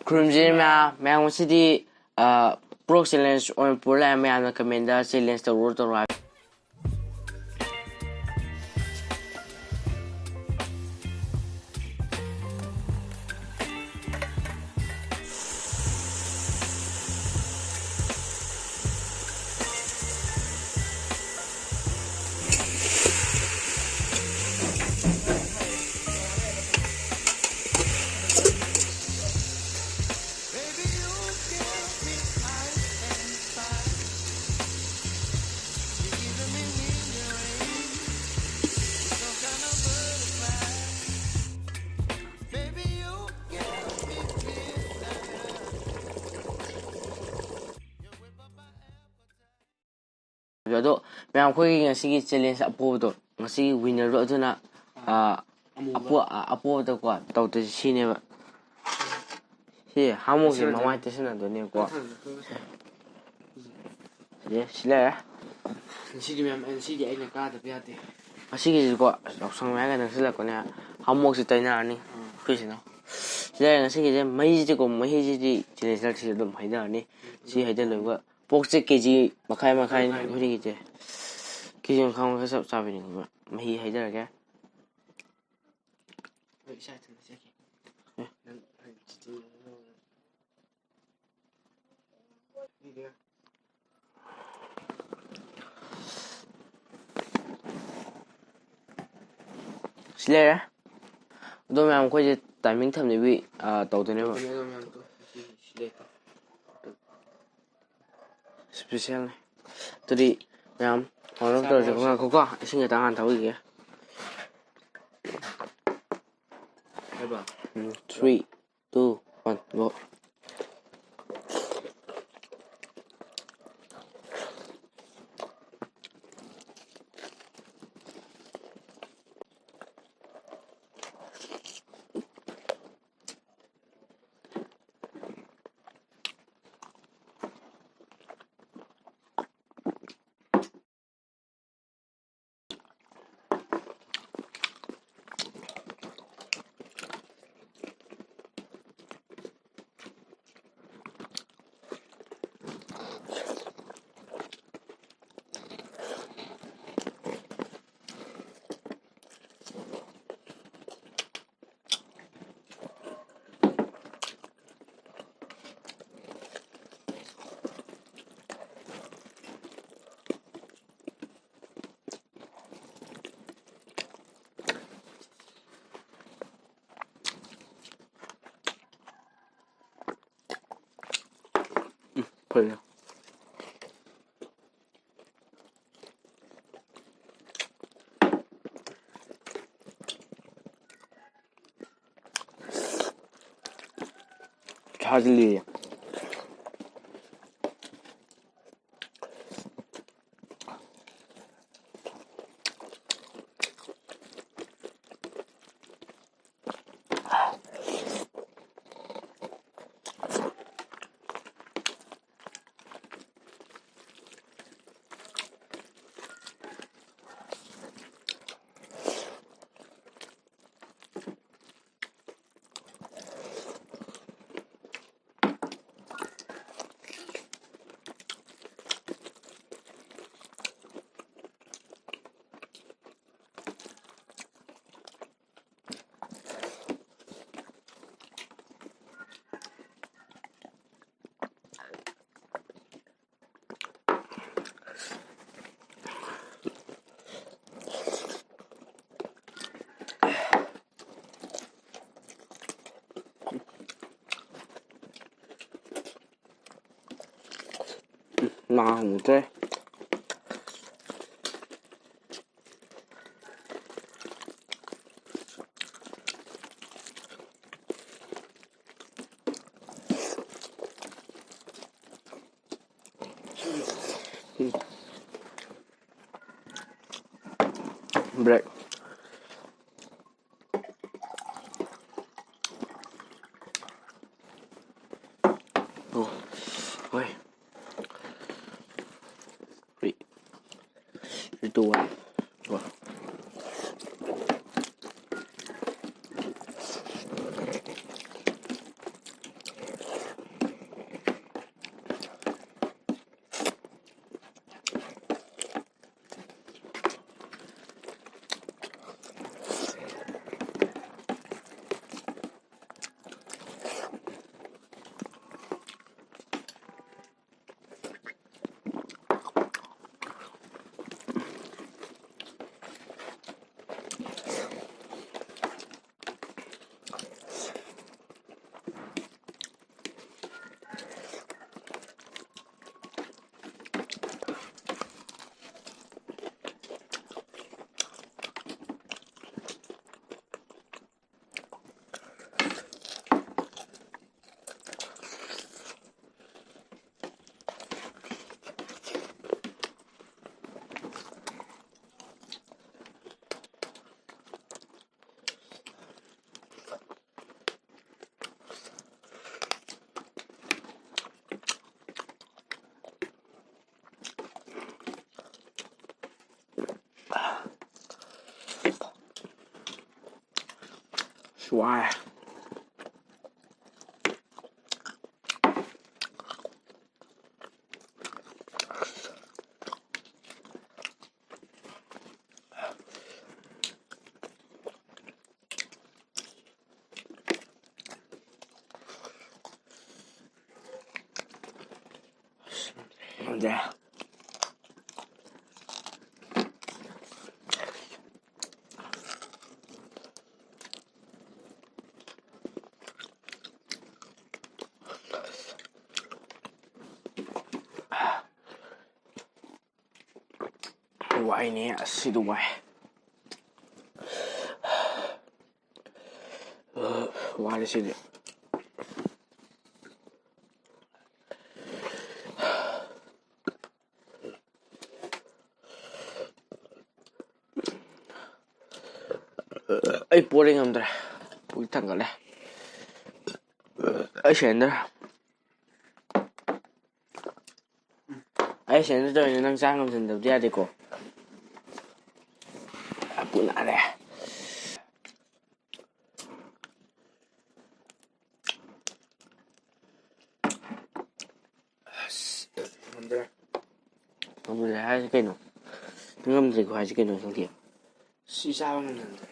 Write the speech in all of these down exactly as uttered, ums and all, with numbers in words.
ꯈꯨꯔꯨꯝꯖꯔꯤ ꯃꯌꯥꯝ꯫ ꯃꯌꯥꯝ, ꯉꯁꯤꯗꯤ, ꯑ, pork challenge ꯑꯣꯏꯅ ꯄꯨꯔ ꯂꯥꯛꯑꯦ꯫ ꯃꯌꯥꯝꯅ comment ꯗ challenge ꯇꯧꯔꯣ, ꯇꯧꯔꯣ ꯍꯥꯏ꯫ ꯑꯗꯣ ꯃꯌꯥꯝ, ꯑꯩꯈꯣꯏꯒꯤ ꯉꯁꯤꯒꯤ challenge ꯑꯄꯣꯕꯗꯣ, ꯉꯁꯤꯒꯤ winner ꯗꯣ, ꯑꯗꯨꯅ, ꯑꯥ, ꯑꯃꯨꯕ꯫ ꯑꯄꯣ-, ꯑꯥ, ꯑꯄꯣꯕꯗꯀꯣ ꯇꯧꯗꯣꯏꯁꯤ ꯁꯤꯅꯦꯕ꯫ ꯁꯤ ꯍꯥꯃꯣꯡꯁꯦ ꯁꯤ ꯃꯃꯥꯏ ꯇꯩꯁꯟꯅꯗꯣꯏꯅꯦꯕꯀꯣ꯫ ꯃꯊꯪ, ꯃꯊꯪ꯫ ꯁꯤ, ꯁꯤ ꯂꯩꯔꯦ꯫ ꯉꯁꯤꯗꯤ ꯃꯌꯥꯝ, ꯉꯁꯤꯗꯤ ꯑꯩꯅ ꯀꯥꯗꯕ ꯌꯥꯗꯦ꯫ ꯉꯁꯤꯒꯤꯁꯤꯀꯣ, ꯌꯥꯎꯁꯪ ꯃꯌꯥꯒ ꯅꯛꯁꯤꯜꯂꯛꯄꯅꯦ, ꯍꯥꯃꯣꯡꯁꯤ ꯇꯩꯅꯔꯅꯤ꯫ ꯑꯥ꯫ ꯑꯩꯈꯣꯏꯁꯤꯅ꯫ ꯁꯤ ꯂꯩꯔꯦ ꯉꯁꯤꯒꯤꯁꯦ, ꯃꯍꯤꯁꯤꯗꯤꯀꯣ, ꯃꯍꯤꯁꯤꯗꯤ challenger ꯁꯤꯗ ꯑꯗꯨꯝ ꯍꯩꯊꯔꯅꯤ꯫ ꯁꯤ ꯍꯩꯊ ꯂꯣꯏꯕꯒ pork ꯁꯦ KG ꯃꯈꯥꯏ ꯃꯈꯥꯏꯅꯤ ꯃꯈꯥꯏ꯫ ꯑꯩꯈꯣꯏꯒꯤꯁꯦ꯫ KG ꯃꯈꯥꯏ ꯃꯈꯥꯏ ꯆꯞ ꯆꯥꯕꯤꯅꯤ꯫ ꯃꯍꯤ ꯍꯩꯊꯔꯒꯦ꯫ ꯍꯣꯏ, ꯏꯁꯥ ꯏꯊꯟꯇ ꯆꯠꯀꯦ꯫ ꯑꯦ꯫ ꯅꯪ ꯍꯥꯏ, ꯆꯤꯆꯦ, ꯅꯪ ꯏꯗꯦ꯫ ꯁꯤ ꯂꯩꯔꯦ꯫ ꯑꯗꯣ ꯃꯌꯥꯝ, ꯑꯩꯈꯣꯏꯁꯦ timing ꯊꯝꯗꯕꯤ, ꯑꯥ, ꯇꯧꯗꯣꯏꯅꯦꯕ꯫ ꯇꯧꯗꯣꯏꯅꯦ, ꯑꯗꯣ ꯃꯌꯥꯝ, ꯇꯨ, ꯁꯤ, ꯁꯤ ꯂꯩ꯫ Special ꯅꯤ꯫ ꯑꯗꯨꯗꯤ ꯃꯌꯥꯝ, warm up ꯇꯧꯔꯁꯦꯀꯣ꯫ ꯆꯥꯔꯁꯦ꯫ ꯉꯥꯏꯈꯣꯀꯣ, ꯏꯁꯤꯡ ꯈꯤꯇꯪ ꯍꯥꯟꯅ ꯊꯛꯈꯤꯒꯦ꯫ ꯍꯥꯏꯕ? ꯎꯝ, three, two, one, go꯫ ꯀꯩꯅꯣ? ꯁꯥꯖꯤꯜꯂꯤ꯫ ꯉꯥ ꯍꯪꯗ꯭ꯔꯦ꯫ Break. Oh, oi. Three, three, two, one. Go. ꯋꯥꯏ꯫ ꯉꯝꯗꯦ꯫ ꯋꯥꯏꯅꯦ ꯑꯁꯤꯗ ꯋꯥꯏ꯫ ꯋꯥꯔꯦ ꯁꯤꯗꯤ꯫ ꯑꯩ ꯄꯣꯔꯦ, ꯉꯝꯗ꯭ꯔꯦ꯫ ꯄꯨꯛ ꯊꯟꯒꯠꯂꯦ꯫ ꯑꯩ ꯁꯦꯟꯗ꯭ꯔ ꯑꯩ ꯁꯦꯟꯗ꯭ꯔ ꯇꯧꯔꯤꯅꯦ, ꯅꯪ ꯆꯥ ꯉꯝꯁꯤꯟꯗꯕꯗꯤ ꯌꯥꯗꯦꯀꯣ꯫ ꯄꯨꯛ ꯅꯥꯔꯦ꯫ ꯑꯁ, ꯉꯝꯗ꯭ꯔꯦ꯫ ꯉꯝꯗ꯭ꯔꯦ ꯍꯥꯏꯁꯦ ꯀꯩꯅꯣ? ꯉꯝꯗ꯭ꯔꯦꯀꯣ ꯍꯥꯏꯁꯦ ꯀꯩꯅꯣ ꯈꯪꯗꯦ꯫ ꯁꯤ ꯆꯥꯕ ꯉꯝꯗ꯭ꯔꯦ꯫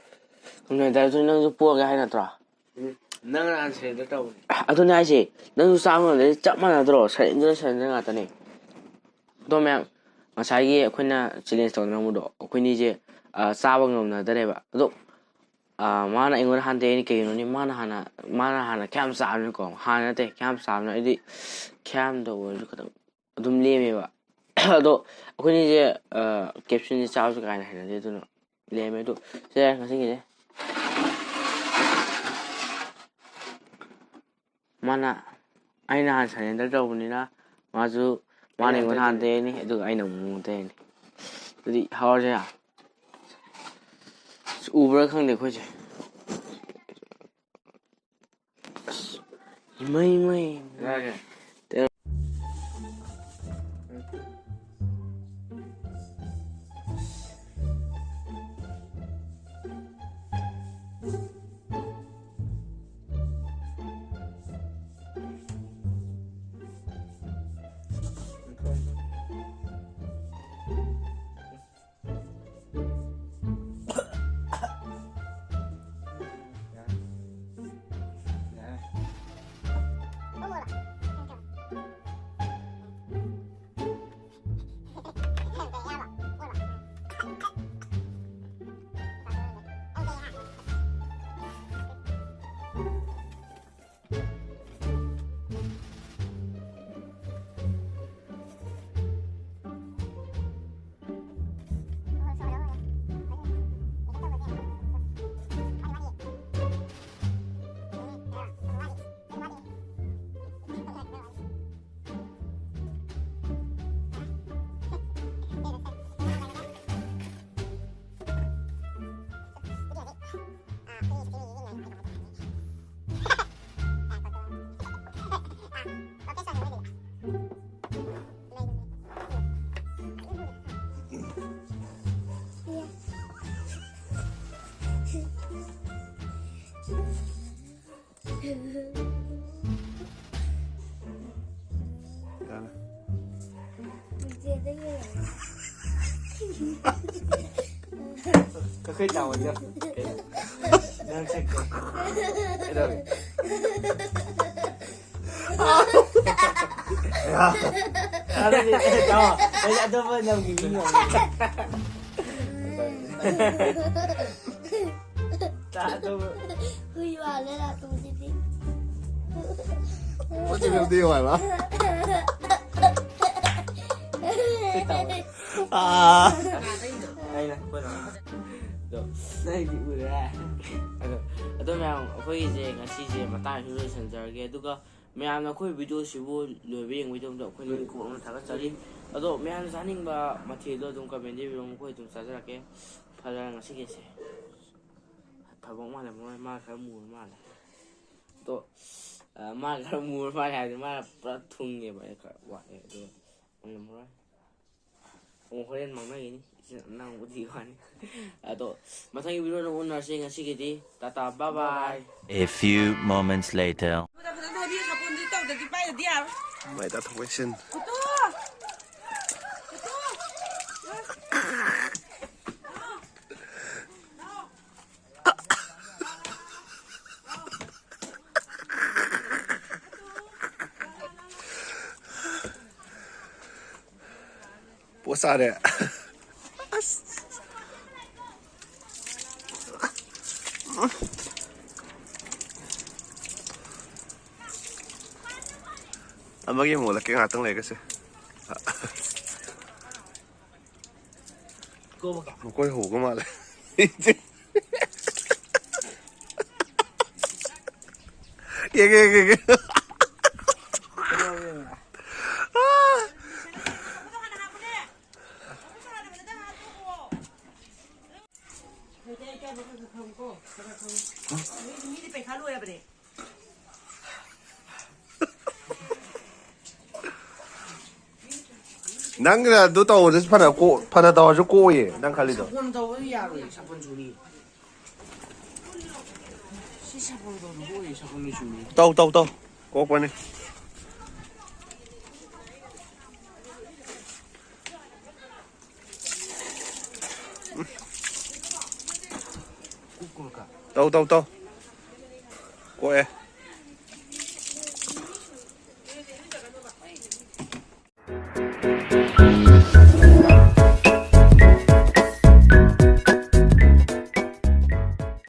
ꯉꯝꯗ꯭ꯔꯦ ꯍꯥꯏꯔꯁꯨ ꯅꯪꯁꯨ ꯄꯣꯛꯑꯒꯦ ꯍꯥꯏ ꯅꯠꯇ꯭ꯔꯣ? ꯎꯝ, ꯅꯪ ꯅꯍꯥꯟ surrender ꯇꯧꯕꯅꯦ꯫ ꯑꯗꯨꯅꯦ ꯍꯥꯏꯁꯦ, ꯅꯪꯁꯨ ꯆꯥꯕ ꯉꯝꯗ꯭ꯔꯗꯤ ꯆꯞ ꯃꯥꯟꯅꯗ꯭ꯔꯣ? Surrender, surrender ꯉꯥꯛꯇꯅꯦ꯫ ꯑꯗꯣ ꯃꯌꯥꯝ, ꯉꯁꯥꯏꯒꯤ ꯑꯩꯈꯣꯏꯅ challenge ꯇꯧꯅꯔꯝꯕꯗꯣ, ꯑꯩꯈꯣꯏꯅꯤꯁꯦ, ꯑ, ꯆꯥꯕ ꯉꯝꯅꯗꯔꯦꯕ꯫ ꯑꯗꯣ, ꯑ, ꯃꯥꯅ ꯑꯩꯉꯣꯟꯗ ꯍꯥꯟꯅꯗꯩ ꯑꯩꯅ ꯀꯩꯒꯤꯅꯣꯅꯤ, ꯃꯥꯅ ꯍꯥꯟꯅ, ꯃꯥꯅ ꯍꯥꯟꯅ ꯈꯌꯥꯝ ꯆꯥꯕꯅꯤꯀꯣ꯫ ꯍꯥꯟꯅ ꯅꯠꯇꯦ, ꯈꯌꯥꯝ ꯆꯥꯕꯅꯤ꯫ ꯑꯩꯗꯤ ꯈꯌꯥꯝꯗ ꯑꯣꯏꯔꯁꯨ ꯈꯤꯇꯪ ꯑꯗꯨꯝ ꯂꯦꯝꯃꯦꯕ꯫ ꯑꯗꯣ ꯑꯩꯈꯣꯏꯅꯤꯁꯦ, ꯑ, capsuleꯁꯦ ꯆꯥꯕꯁꯨ ꯀꯥ ꯍꯦꯟꯅ ꯍꯩꯅꯗꯦ, ꯑꯗꯨꯅ ꯂꯦꯝꯃꯦ꯫ ꯑꯗꯨ ꯁꯦ, ꯉꯁꯤꯒꯤꯗꯤ ꯃꯥꯅ, ꯑꯩꯅ ꯍꯥꯟꯅ surrender ꯇꯧꯕꯅꯤꯅ ꯃꯥꯁꯨ, ꯃꯥꯅ ꯑꯩꯉꯣꯟꯗ ꯍꯥꯟꯅ ꯇꯩꯔꯅꯤ, ꯑꯗꯨꯒ ꯑꯩꯅ ꯑꯃꯨꯛ ꯃꯉꯣꯟꯗ ꯇꯩꯔꯅꯤ꯫ ꯑꯗꯨꯗꯤ ꯍꯧꯔꯁꯦ꯫ ꯑꯁ, ꯎꯕ꯭ꯔꯥ ꯈꯪꯗꯦ ꯑꯩꯈꯣꯏꯁꯦ꯫ ꯑꯁ, ꯏꯃꯩ, ꯏꯃꯩ꯫ ꯌꯥꯔꯦ꯫ ꯌꯥꯔꯦ꯫ ꯀꯈꯩ ꯇꯥꯃꯣꯗ ꯀꯩꯅꯣ? ꯅꯪ ꯁꯛꯇꯣ꯫ ꯀꯩꯗꯧꯔꯦ? ꯑꯗꯨꯗꯤ, ꯑꯦ, ꯇꯥꯃꯣ, ꯑꯩ ꯑꯇꯣꯞꯄ ꯂꯝꯒꯤ ꯃꯤ ꯉꯝꯃꯦ꯫ ꯇꯥ-, ꯑꯇꯣꯞꯄ꯫ ꯍꯨꯏ ꯃꯥꯜꯂꯦ ꯅꯥꯇꯣꯟꯁꯤꯗꯤ꯫ ꯄꯣꯠꯁꯤ ꯐꯤꯕꯝꯗꯤ ꯌꯦꯡꯉꯣ ꯍꯥꯏꯕ꯫ ꯀꯩ ꯇꯥꯃꯣ? ꯑꯥ꯫ ꯑꯩꯅ, ꯑꯩꯈꯣꯏꯅ꯫ ꯑꯗꯣ, ꯅꯪꯗꯤ ꯎꯔꯦ꯫ ꯑꯗꯣ, ꯑꯗꯣ ꯃꯌꯥꯝ, ꯑꯩꯈꯣꯏꯒꯤꯁꯦ ꯉꯁꯤꯁꯦ ꯃꯇꯥꯡꯁꯤꯗ ꯂꯣꯏꯁꯤꯟꯖꯔꯒꯦ꯫ ꯑꯗꯨꯒ ꯃꯌꯥꯝꯅ ꯑꯩꯈꯣꯏ ꯚꯤꯗꯤꯑꯣꯁꯤꯕꯨ ꯂꯣꯏꯕ ꯌꯦꯡꯕꯒꯤꯗꯃꯛꯇ ꯑꯩꯈꯣꯏꯅ ꯀꯣꯛꯅ ꯊꯥꯒꯠꯆꯔꯤ꯫ ꯑꯗꯣ ꯃꯌꯥꯝꯅ ꯆꯥꯅꯤꯡꯕ ꯃꯊꯦꯜꯗꯣ ꯑꯗꯨꯝ comment ꯏꯕꯤꯔꯝꯃꯨ, ꯑꯩꯈꯣꯏ ꯑꯗꯨꯝ ꯆꯥꯖꯔꯛꯀꯦ꯫ ꯐꯖꯅ ꯉꯁꯤꯒꯤꯁꯦ ꯐꯕ ꯃꯥꯜꯂꯦ, ꯃꯣꯏ ꯃꯥ ꯈꯔ ꯃꯨꯔ ꯃꯥꯜꯂꯦ꯫ ꯑꯗꯣ, ꯑ, ꯃꯥ ꯈꯔ ꯃꯨꯔ ꯃꯥꯜꯂꯦ ꯍꯥꯏꯕꯗꯤ ꯃꯥꯅ ꯄꯨꯔꯥ ꯊꯨꯡꯉꯦꯕ, ꯑꯩ ꯈꯔ ꯋꯥꯠꯂꯦ꯫ ꯑꯗꯣ ꯉꯝꯃꯔꯣꯏ꯫ ꯑꯃꯨꯛ ꯍꯣꯔꯦꯟ ꯃꯥꯡꯅꯒꯤꯅꯤ꯫ ꯏꯆꯤꯟ ꯏꯅꯥꯎꯕꯨꯗꯤ ꯋꯥꯅꯤ꯫ ꯑꯗꯣ ꯃꯊꯪꯒꯤ ꯚꯤꯗꯤꯑꯣꯗ ꯎꯅꯔꯁꯦ꯫ ꯉꯁꯤꯒꯤꯗꯤ Tata, bye bye꯫ A few moments later. ꯐꯖꯅ ꯍꯣꯠꯂꯤ, ꯁꯥꯄꯣꯟꯗꯤ ꯇꯧꯗꯗꯤ ꯄꯥꯏꯗꯗꯤ ꯌꯥꯔꯣꯏ꯫ ꯃꯥꯏ ꯇꯥꯊꯣꯛꯄ ꯁꯤꯟ꯫ ꯄꯨꯠꯇꯨ! ꯄꯨꯠꯇꯨ! ꯄꯣꯠ ꯆꯥꯔꯦ꯫ ꯑꯁ꯫ ꯑꯃꯒꯤ ꯑꯃꯨꯛ ꯑꯣꯜꯂꯛꯀꯦ ꯉꯥꯏꯍꯥꯛꯇꯪ ꯂꯩꯔꯒꯁꯦ꯫ ꯃꯈꯣꯏ ꯍꯧꯕ ꯃꯥꯜꯂꯦ꯫ ꯌꯦꯡꯒꯦ, ꯌꯦꯡꯒꯦ, ꯌꯦꯡꯒꯦ꯫ ꯃꯤꯗꯤ ꯄꯩꯈꯥ ꯂꯣꯏꯔꯕꯅꯦ꯫ ꯅꯪꯅ ꯑꯗꯨ ꯇꯧꯕꯗꯁꯨ ꯐꯅ ꯀꯣ-, ꯐꯅ ꯇꯧꯔꯁꯨ ꯀꯣꯛꯏꯌꯦ ꯅꯪ ꯈꯜꯂꯤꯗꯣ꯫ ꯁꯥꯄꯣꯟ ꯇꯧꯕ ꯌꯥꯔꯣꯏ, ꯁꯥꯄꯣꯟ ꯆꯨꯅꯤ꯫ ꯇꯧ, ꯇꯧ, ꯇꯧ꯫ ꯀꯣꯛꯄꯅꯤ꯫ ꯇꯧ, ꯇꯧ, ꯇꯧ꯫ ꯀꯣꯛꯑꯦ꯫